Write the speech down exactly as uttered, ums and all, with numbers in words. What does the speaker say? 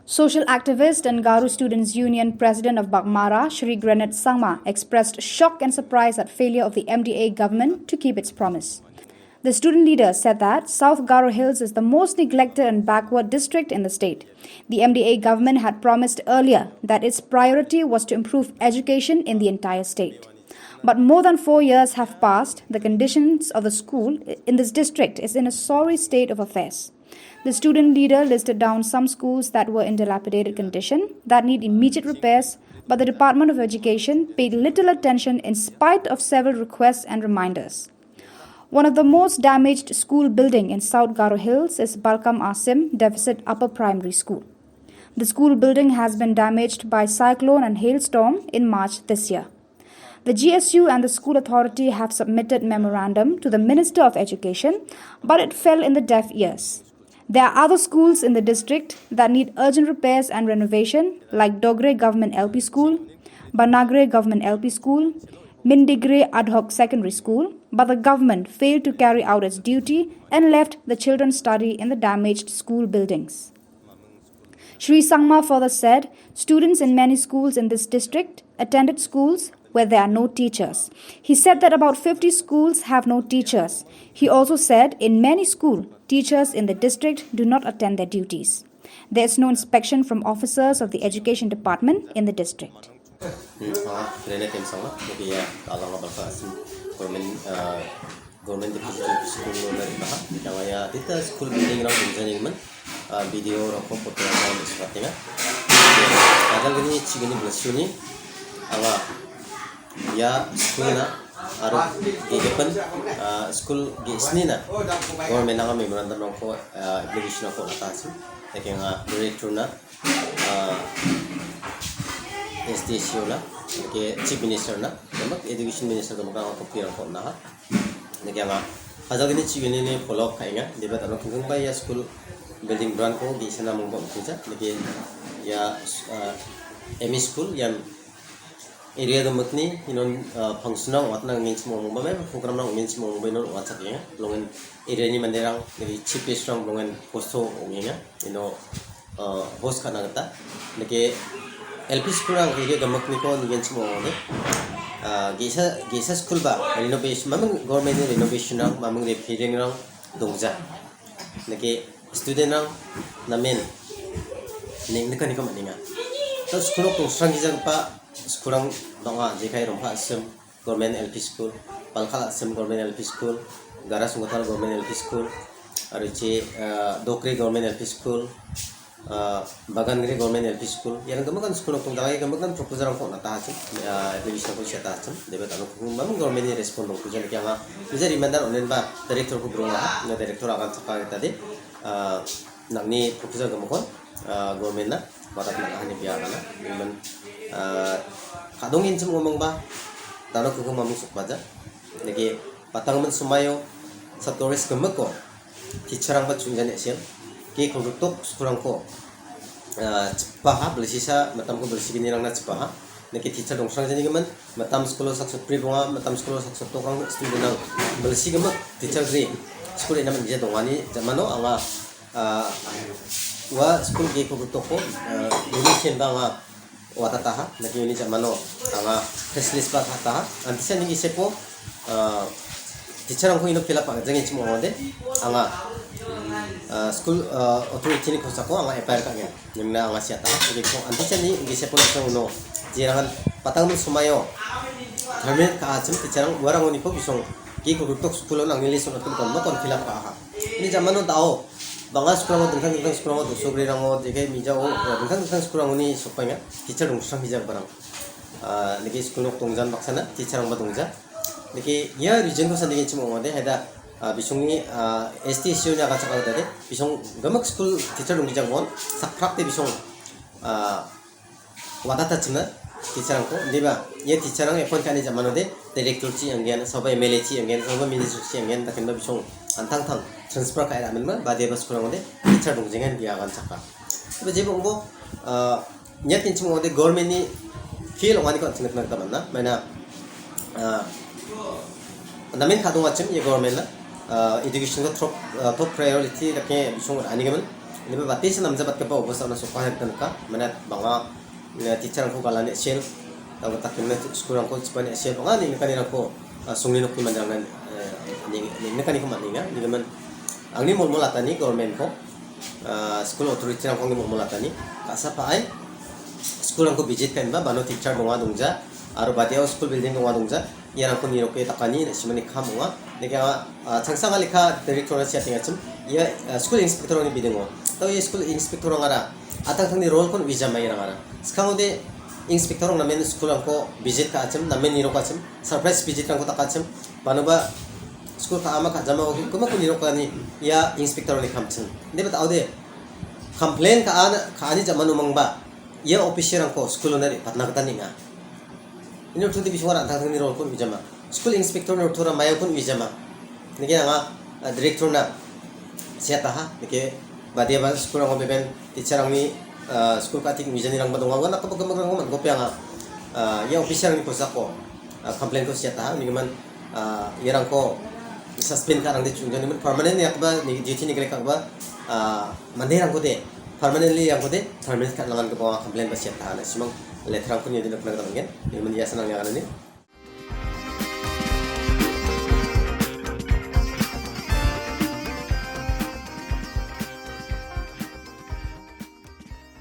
Social activist and Garo Students Union President of Baghmara, Shri Granite Sangma, expressed shock and surprise at failure of the M D A government to keep its promise. The student leader said that South Garo Hills is the most neglected and backward district in the state. The M D A government had promised earlier that its priority was to improve education in the entire state. But more than four years have passed, the conditions of the school in this district is in a sorry state of affairs. The student leader listed down some schools that were in dilapidated condition that need immediate repairs, but the Department of Education paid little attention in spite of several requests and reminders. One of the most damaged school building in South Garo Hills is Balkam Asim Deficit Upper Primary School. The school building has been damaged by cyclone and hailstorm in March this year. The G S U and the school authority have submitted memorandum to the Minister of Education, but it fell in the deaf ears. There are other schools in the district that need urgent repairs and renovation, like Dogre Government L P School, Banagre Government L P School, Mindigre Ad Hoc Secondary School, but the government failed to carry out its duty and left the children study in the damaged school buildings. Shri Sangma further said students in many schools in this district attended schools where there are no teachers. He said that about fifty schools have no teachers. He also said in many schools, teachers in the district do not attend their duties. There is no inspection from officers of the education department in the district. Hmm, ah, Rene Temsang lah, jadi ya, kalau nggak bakal sih, government, eh, government deposit school lo dari baha, yang ya, kita school building rang, building man, ah, video rang ko foto rang ko surat ya. Padahal gini, cigini belasuni, ala, ya, school na, aru, gegepen, ah, school ge sini na, government nang memorandum rang ko, ah, application rang ko nata sih, ya, kayak nggak director na, ah, S D C O na, ke Chief Minister na, kemak Education Minister kemak ang kopi rang ko na ha. Neke ama, hajal gini Chief ini ni follow up kainga, debat ano kungkung ba ya school building brand ko di sana mong bom kuja, neke ya, ah, M E school yang area kemak ni, inon, ah, pangsunang watna ngin semua mong ba, me program nang ngin semua mong ba inon watsak ya, longen area ni manderang, neke Chief Minister rang longen posto ong ya, ino, ah, host ka·na gita. Neke L P school-rang area gimikniko nigenchim ong·ode. Ah, ge·sa, ge·sa school ba renovation, mamung government-ni renovation-rang, mamung repairing-rang dongja. Neke student-rang namen neng·nikaniko man·enga. Ta school-o kongsranggijagipa school-rang bang·a, jekai Rongphar Asim, Government L P School, Palkal Asim Government L P School, Gara Sungkatal Government L P School, aro je, ah, Dokri Government L P School, ah, Bagangri Government L P School, iano gimikan school rok tong·jaga, ia gimikan proposal rangko on·a tahachim, ah, application rangko sia tahachim, debe tangko kukung bang government ni respond rangko jani kiyanga, mija reminder onen ba director ko brunga, ia director akan saka kita de, ah, nangni proposal gimikon, ah, government na, wadat na hani biar na, government, ah, kadong inchim ngomong ba, dano kukung mamung sukbaja. Neke patangmen sumaio satoris gemeko teacher-rangba chunjani sim. Ke kongkuktok school-rangko, ah, chipaha, belisisa, matamko belisigini rangna chipaha. Neke teacher dongsrangjani gimin, matam school-o saksotbri bonga, matam school-o saksottok ang student-rang belisi gimin, teacher gri school ina manja dongani, jamano anga, ah, ua school ge kongkuktoko, ah, uni senba anga watataha, nake uni jamano anga press list ba kataha, antisa ninggi sepo, ah, teacher-rangko ino fill up ka·jang inchim ong·ode, anga, ah, school, ah, authority-ni kosako anga F I R ka·gen, ningna anga siataha, ninggi sepo, antisa ninggi sepo ningso uno, jerangan patangmen sumaio, terminate ka·achim teacher-rang, uarangoniko bisong, ge kongkuktok school-o nangni list on·atko kon fill up ka·aha. Ini jamano dao, bang·a school-rango, dingtang dingtang school-rango, dosogrirango, jekai mijao, dingtang dingtang school-rangoni sokbaenga, teacher dongsranggijagiparang. Ah, neke school nok dongjan baksana, teacher-rangba dongja. Neke ia region-ko sandigenchim ong·ode, haida, ah, bisongni, ah, S T, S C-oni aganchakna gita de, bisong gimik school teacher donggijak bon, sakprakde bisong, ah, watatachimna teacher-rangko, indiba, ia teacher-rang appoint ka·ani jamanode, director-chi anggen, saoba M L A-chi anggen, saoba minister-chi anggen, dakenba bisong antangtang transfer ka·e ra·menba, badeba school-rangode, teacher dongjengen bia aganchaka. Iba jeba ong·bo, ah, niat kenchim ong·ode government-ni fail ong·aniko an·ching nikna gita man·a. Maina, ah, namen ka·dongachim ia government-na, ah, education-ko top, ah, top priority dake bisong ra·anigimin. Neba batesa namjabatgipa obostana sokaha nikna nika. Mana bang·a, eh, teacher-rangko galani a·sel, aro dakemna skulrangko chipani a·sel, bang·a neng·nikanirangko, ah, songni nokni manderangna, eh, neng-, neng·nikaniko man·enga. Nigimin angni molmolatani government-ko, ah, skul authority-rangko angni molmolatani. Ka·sa pa·ai skulrangko visit ka·enba, bano teacher donga dongja, aro badiao skul building donga dongja. Iarangko niroke dakani na·simani kam ong·a. Neke anga, ah, changsa anga lekka director-na siatengachim. Ia, ah, skul inspector-rangni bidingo. Tao ia skul inspector-rangara atangtangni role-kon uijama iarangara. Skangode inspector-rang namen skulrangko visit ka·achim, namen nirokachim, surprise visit-rangko dakachim. Manoba skul ka·ama ka·jama ogi kumako nirokani ia inspector-rangni kamchim. Deba ta·ode complain ka·ana, ka·ani jamano mangba ia officer-rangko skulona re·patna gita neng·a. Ini rotode bisingara an·tangtangni role-kon uijama. Skul inspector-ni rotora maiakon uijama. Neke anga, ah, director-na siataha. Neke badiaba skulrango beben teacher-rangni, ah, skul ka·tik uijanirangba donga. Ua nakgipa gimikrangko man·gope anga, ah, ia officer-rangni kosako, ah, complain-ko siataha. Unigimin, ah, iarangko suspend ka·rangde chunjani permanent-ni akba ni duty-ni grek akba, ah, manderangkode permanently-rangkode terminate ka·nangan gipa complain-ba siataha. Na·simang letterrangko nio nikna gita man·gen. Unigimin ia sanang ia ganani.